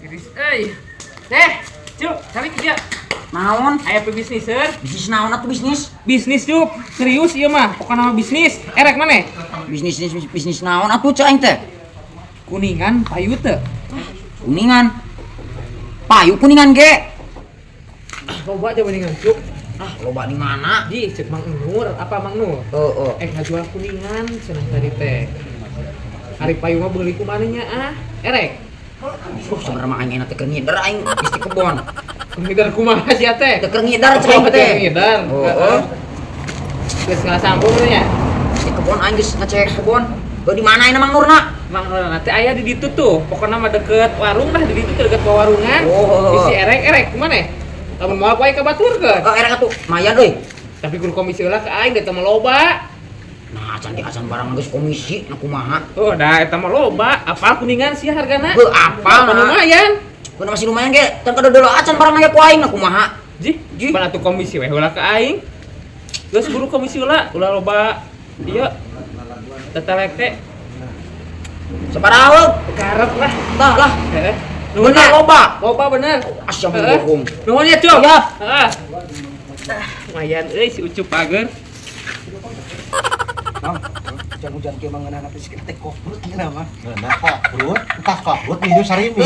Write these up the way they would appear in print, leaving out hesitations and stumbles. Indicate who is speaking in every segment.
Speaker 1: Iris euy. Teh, Cuk, cari kerja.
Speaker 2: Naon?
Speaker 1: Aya pebisnis, sir.
Speaker 2: Bisnis naon atuh bisnis?
Speaker 1: Bisnis, Cuk. Serius ieu mah, pokokna mah bisnis. Erek maneh?
Speaker 2: Bisnis bisnis, bisnis naon atuh cek aing teh?
Speaker 1: Kuningan payu teu?
Speaker 2: Kuningan. Payu kuningan ge.
Speaker 1: Loba aja kuningan, Cuk.
Speaker 2: Ah, loba di mana?
Speaker 1: Ji, cek Mang Nur, apa Mang Nur?
Speaker 2: Heeh.
Speaker 1: Ngajual kuningan cenah tadi teh. Ari payu mah beuli ku maneh nya ah. Erek.
Speaker 2: Sebenarnya mah aing enak teh keur ngider aing geus di kebon.
Speaker 1: Ngider kumaha sia teh?
Speaker 2: Teh keur ngider cek aing teh.
Speaker 1: Ngider.
Speaker 2: Heeh.
Speaker 1: Geus ngalasambung nya.
Speaker 2: Di kebon aing geus ngecek kebon. Heuh di mana ayeuna Mang Nurna?
Speaker 1: Mang Nurna teh aya di ditu tuh. Pokona mah deket warung lah di ditu tuh deket warungan.
Speaker 2: Oh.
Speaker 1: Bisi erek-erek kumaha? Lamun moal ku aing kabaturkeun.
Speaker 2: Heuh erek atuh. Mayan euy.
Speaker 1: Tapi kudu komisi heula ka aing da teh mah loba.
Speaker 2: Nah, acan di acan barang geus komisi na kumaha?
Speaker 1: Oh, dah eta mah loba. Apal kuningan sia hargana?
Speaker 2: Heuh, apal
Speaker 1: Apa lumayan.
Speaker 2: Kudu masih lumayan ge. Can kadodolo acan barang ge ku aing na kumaha?
Speaker 1: Jih,
Speaker 2: Jih.
Speaker 1: pan atuh komisi we heula ka aing. Geus buru komisi heula, ulah loba ieu. Tetelek teh.
Speaker 2: Sabaraha?
Speaker 1: Karep lah.
Speaker 2: Tah lah.
Speaker 1: Heeh.
Speaker 2: Bener loba.
Speaker 1: Loba bener.
Speaker 2: Asyam
Speaker 1: Heeh.
Speaker 2: bohong.
Speaker 1: Nuhun ya, Cuk.
Speaker 2: Siap.
Speaker 1: Heeh. Lumayan euy si Ucup pager.
Speaker 3: Mang, hujan-hujan kieu mah ngeunah teh teh koprut ngeunah mah.
Speaker 4: Ngeunah koprut, entah koprut minum sarimi.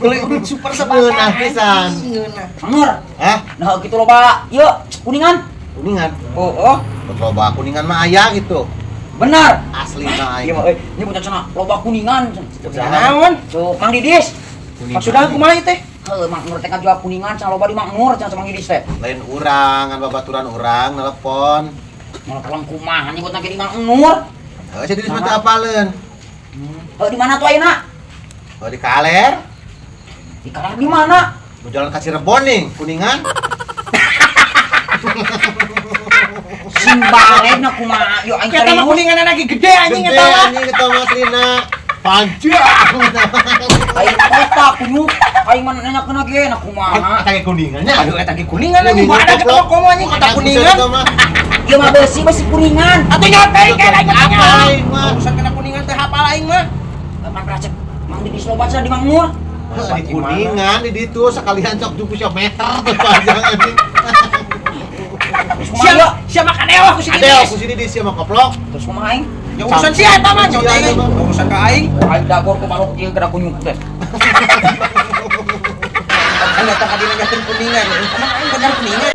Speaker 3: Meuli urut super sebatang.
Speaker 4: Ngeunah pisan.
Speaker 3: Ngeunah.
Speaker 2: Mang Nur.
Speaker 4: Hah?
Speaker 2: Nah, kitu loba. Ieu kuningan.
Speaker 4: Kuningan.
Speaker 2: Oh, oh.
Speaker 4: Loba kuningan mah aya gitu.
Speaker 2: Benar.
Speaker 4: Asli mah aing.
Speaker 2: Ieu mah euy, ini bocah cenah loba kuningan.
Speaker 3: Naon?
Speaker 2: Cuk, Mang Didis.
Speaker 3: Maksudna kumaha ieu teh?
Speaker 2: Heuh, Mang Nur teh ngajual kuningan cenah loba di Mang Nur cenah Mang Didis teh.
Speaker 4: Lain urang, ngan babaturan urang nelpon.
Speaker 2: Malah tolong kumaha nyebut lagi di Mang Nur.
Speaker 4: Heuh, si Didis mah teu apaleun.
Speaker 2: Heuh, di mana tuh ayeuna?
Speaker 4: Heuh, di Kaler.
Speaker 2: Di Kaler di mana?
Speaker 4: Mau jalan ka Cirebon nih, kuningan.
Speaker 2: Sing balegna kumaha ieu aing
Speaker 3: Eta mah kuningan lagi gede anjing eta mah.
Speaker 4: Gede anjing eta mah aslina. Panjang.
Speaker 2: Aing kota kunyuk, aing mah nanyakeun ge na kumaha.
Speaker 4: Eta ge kuningan nya.
Speaker 3: Aduh eta ge kuningan anjing, ada ke toko anjing kota kuningan.
Speaker 2: Ieu mah besi besi kuningan.
Speaker 3: Atuh nyoteng kan aing mah.
Speaker 4: Aing mah.
Speaker 3: Urusan kena kuningan teh hafal aing mah.
Speaker 2: Pan racek Mang Didis loba cenah di Mang Nur.
Speaker 4: Di kuningan di ditu sekalian cok juku siap meter tuh panjang anjing.
Speaker 3: Siapa siapa kadewa ku si Didis.
Speaker 4: Adewa ku si Didis sia mah koplok.
Speaker 2: Terus kumaha aing?
Speaker 3: Ya urusan sia eta mah nyoteng. Urusan ka aing.
Speaker 2: Aing dagor ku balok ieu geura kunyuk teh.
Speaker 3: Kan datang ka dieu nanyakeun kuningan. Emang aing bener kuningan.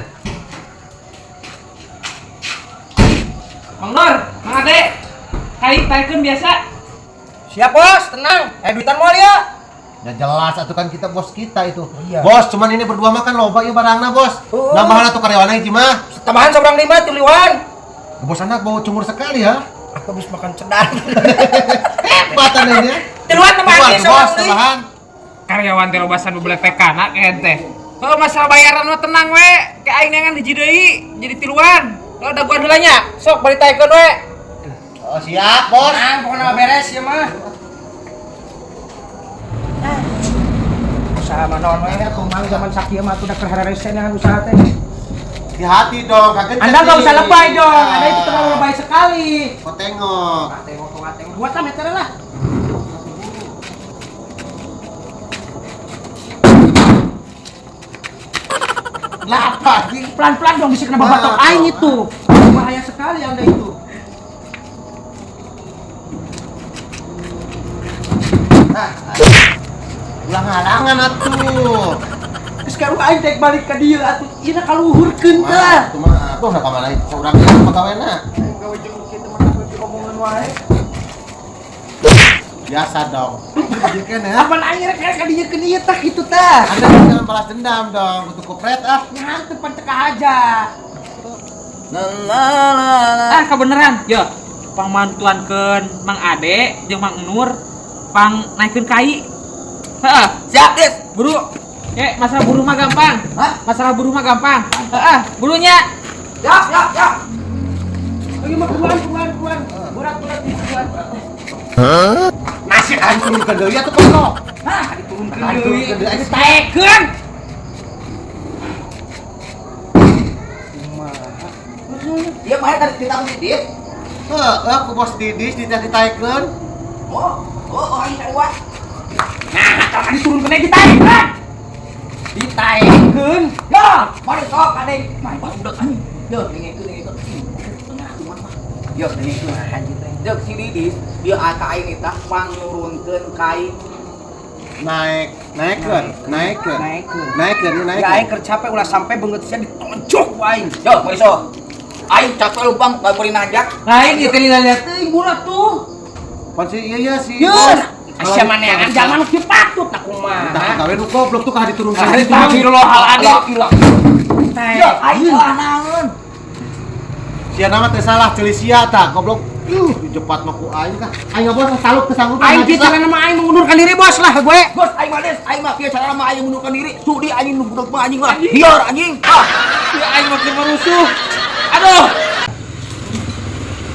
Speaker 1: Mang Nur, Mang Ade. Kai taikeun biasa.
Speaker 3: Siap, Bos, tenang. Duitan moal ya.
Speaker 4: Ya jelas atuh kan kita bos kita itu.
Speaker 3: Iya.
Speaker 4: Bos, cuman ini berdua mah kan loba ieu barangna, Bos. Nambahan atuh karyawanna hiji mah.
Speaker 3: Tambahan seorang 5 tiluan.
Speaker 4: Bos anak bau cungur sekali ya.
Speaker 3: Aku habis makan cedar.
Speaker 4: Hebat anehnya.
Speaker 3: Tiluan tambahan
Speaker 4: bos, tambahan.
Speaker 1: Karyawan teh loba san bebeletekana teh. Heuh, masalah bayaran mah tenang we. Ke aing neangan hiji deui jadi tiluan. Heuh, da gua heula nya. Sok bari taikeun we.
Speaker 4: Oh, siap, Bos.
Speaker 3: Tenang, pokoknya mah beres ya mah. Usaha mah naon we atuh Mang zaman sakieu mah atuh da keur hararesen yang usaha teh.
Speaker 4: Hati-hati dong, kaget.
Speaker 3: Anda nggak usah lebay dong, Anda itu terlalu lebay sekali.
Speaker 4: Kau tengok.
Speaker 3: Tengok, tengok. Buat lah meter lah.
Speaker 4: Lah apa sih?
Speaker 3: Pelan-pelan dong bisa kena batok aing itu. Bahaya sekali Anda itu.
Speaker 4: Nah, ulang halangan atuh.
Speaker 3: Terus karu aing teh balik ka dieu atuh. Ieu na kaluhurkeun tah.
Speaker 4: Kumaha atuh na ka mana saurang ieu pegawena.
Speaker 3: Aing gawe jeung kieu mah omongan wae.
Speaker 4: Biasa dong. Ieu kan ya.
Speaker 3: Apan aing rek ka dieu keun ieu tah kitu tah.
Speaker 4: Anda jangan balas dendam dong, kutu kupret ah.
Speaker 3: Nya teu pan teu kahaja.
Speaker 1: Ah, kebeneran. Yo, pangmantuankeun Mang Ade jeung Mang Nur pang naikeun kai. Heeh.
Speaker 2: Siap, Dis.
Speaker 1: Buru. Masalah buru mah gampang.
Speaker 2: Hah?
Speaker 1: Masalah buru mah gampang. Heeh, burunya.
Speaker 2: Siap, siap, siap.
Speaker 3: Ayo mah buruan, buruan, buruan. Berat, berat, buruan.
Speaker 4: Hah? Nasi kan turunkeun deui atuh kono.
Speaker 1: Hah, diturunkeun
Speaker 4: deui.
Speaker 1: Taekeun.
Speaker 3: Kumaha?
Speaker 2: Ieu mah tadi kita ku Didis.
Speaker 4: Heeh, ku bos Didis ditaekeun.
Speaker 2: Oh, oh, aing sarua.
Speaker 3: Nah, kalau diturunkeun ge ditaekeun. Ditaekeun.
Speaker 2: Ya, mari sok adeng. Mari barudak anjing. Yo, dengekeun dengekeun. Tengah tuan mah. Yo, dengekeun anjing teh. Deuk si Didis, dia ka aing eta mangnurunkeun kai
Speaker 4: Naik, naikeun, naikeun.
Speaker 3: Naikeun.
Speaker 4: Naikeun,
Speaker 3: Ya
Speaker 4: naikeun.
Speaker 3: aing keur capek ulah sampai beungeut sia ditonjok ku aing.
Speaker 2: Yo, mari sok. Aing capek lumpang nggak boleh nanjak.
Speaker 1: Lain ieu teh lihat
Speaker 3: Teuing bulat tuh.
Speaker 4: Pan si iya iya si.
Speaker 3: Yeus.
Speaker 4: Bos.
Speaker 3: Sia maneangan zaman nu kieu patut nah kumaha.
Speaker 4: Tah gawe nu goblok tuh kah diturunkan.
Speaker 1: Astagfirullahaladzim.
Speaker 2: Gila. Yo, aing salah naon.
Speaker 4: Sia nama teh salah ceuli sia tah goblok. Dijepat mah ku aing kah. Aing bos taluk teu sanggup.
Speaker 3: Aing kieu carana mah aing mengundurkan diri bos lah gue.
Speaker 2: Bos, aing mah des, aing mah kieu carana mah aing mengundurkan diri. Sudi anjing nu budak mah anjing lah. Biar anjing. Ah.
Speaker 1: Ya aing makin merusuh. Aduh.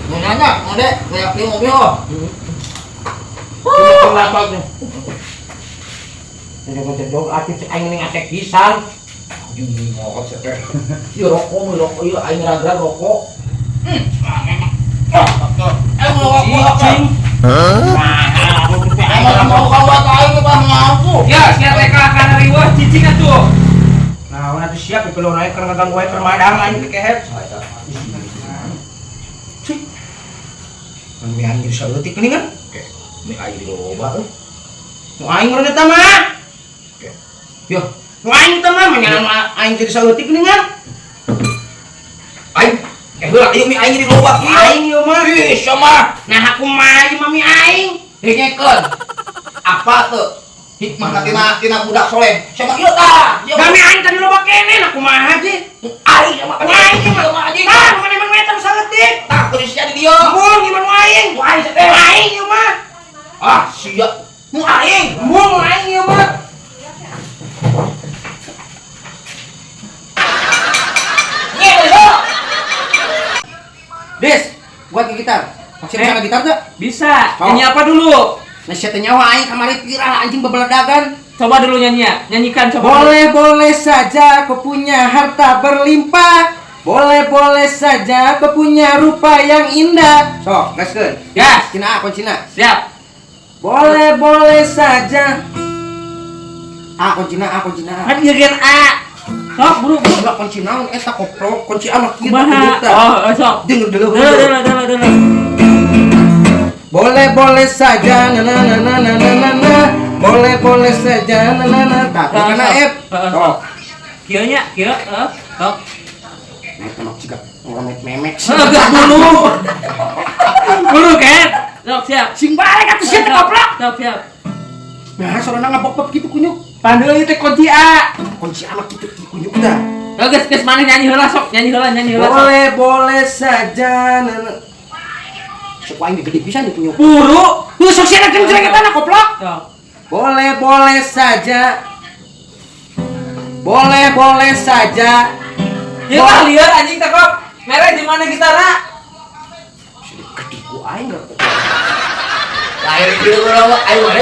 Speaker 2: Mau nanya, ngade, kayak kieu mobil.
Speaker 3: Kenapa nih? Jauh-jauh atuh cek aing ning atek pisan.
Speaker 2: Anjing ngokot sih teh. Ieu rokok mah rokok ieu aing ragrag rokok. Eh mau rokok.
Speaker 3: Cicing.
Speaker 2: Aing mau rokok aing mah ngaku.
Speaker 1: Ya, sia teh kalahkan riweuh cicing atuh.
Speaker 3: Nah, atuh siap dipelon aing keur ngaganggu aing keur madang aing kekehet. Cik. Mun mi aing saeutik geuning kan?
Speaker 2: Mi aing di loba euy.
Speaker 3: Nu aing meureun eta mah.
Speaker 2: Yo,
Speaker 3: Nu aing eta mah manya nu aing jadi saeutik geuning kan?
Speaker 2: Aing heula ieu mi aing di loba kieu.
Speaker 3: Aing ieu mah.
Speaker 2: Ih, sama.
Speaker 3: Nah, aku mah ieu mah mi aing.
Speaker 2: Dengekeun. Apa tuh? Hikmah tina tina budak soleh. Sama ieu tah. Ieu
Speaker 3: Da mi aing tadi loba kene nah kumaha sih?
Speaker 2: Aing sama
Speaker 3: Nu aing ieu
Speaker 2: Ieu
Speaker 3: mah.
Speaker 2: mah anjing.
Speaker 3: Tah, nu mana meter saeutik.
Speaker 2: Tah kudu sia di dieu.
Speaker 3: Embung ieu mah nu aing.
Speaker 2: Nu aing
Speaker 3: Nu
Speaker 2: teh.
Speaker 3: aing ieu mah.
Speaker 2: Ah, sia. Nu aing.
Speaker 3: Embung nu aing ieu mah.
Speaker 2: Nge, so.
Speaker 3: Des, buat ke gitar. Masih bisa
Speaker 1: Eh.
Speaker 3: gitar tuh?
Speaker 1: Bisa.
Speaker 3: Oh.
Speaker 1: Nyanyi apa dulu?
Speaker 3: Nah, sia teh nyawa aing kamari pirah anjing bebeledagan.
Speaker 1: Coba dulu nyanyi ya. Nyanyikan coba.
Speaker 3: Boleh-boleh saja kau punya harta berlimpah. Boleh-boleh saja kau punya rupa yang indah. Sok, gaskeun.
Speaker 1: Gas.
Speaker 3: Cina A, kuncina.
Speaker 1: Siap.
Speaker 3: Boleh-boleh saja. A, kuncina A, kuncina A.
Speaker 1: Kan ieu gen A. Sok, buru buru.
Speaker 3: Ulah kunci naon eta koprok, kunci A mah kieu
Speaker 1: Kumaha? Oh, oh, sok.
Speaker 3: Denger dulu.
Speaker 1: Dulu dulu dulu dulu.
Speaker 3: Boleh-boleh saja na na na na na na na na. Boleh-boleh saja na na na. Tah,
Speaker 1: Sok,
Speaker 3: kana
Speaker 1: sok.
Speaker 3: F.
Speaker 1: Heeh,
Speaker 3: Sok.
Speaker 1: Kieu nya, kieu, heeh. Sok.
Speaker 3: Nah, itu mah jiga ngemek-memek.
Speaker 1: Heeh, geus buru. Buru ket. Sok, siap.
Speaker 3: Sing balik atuh sia teh koplok.
Speaker 1: Sok, siap.
Speaker 3: Nah, sorana ngabok-bok gitu kunyuk.
Speaker 1: Pandeul ieu teh kunci A.
Speaker 3: Kunci A mah kitu kunyuk dah.
Speaker 1: Heuh, geus geus maneh nyanyi heula sok, nyanyi heula, nyanyi heula sok.
Speaker 3: Boleh, boleh saja na na. Sok aing gede pisan nih kunyuk.
Speaker 1: Buru.
Speaker 3: Lu sok sia genjreng eta na koplok.
Speaker 1: Sok.
Speaker 3: Boleh, boleh saja. Boleh, boleh saja.
Speaker 1: Ieu mah lieur anjing teh kok. Mere di mana gitarna?
Speaker 3: Gede ku aing lah.
Speaker 2: Lahir kieu urang mah aing mah.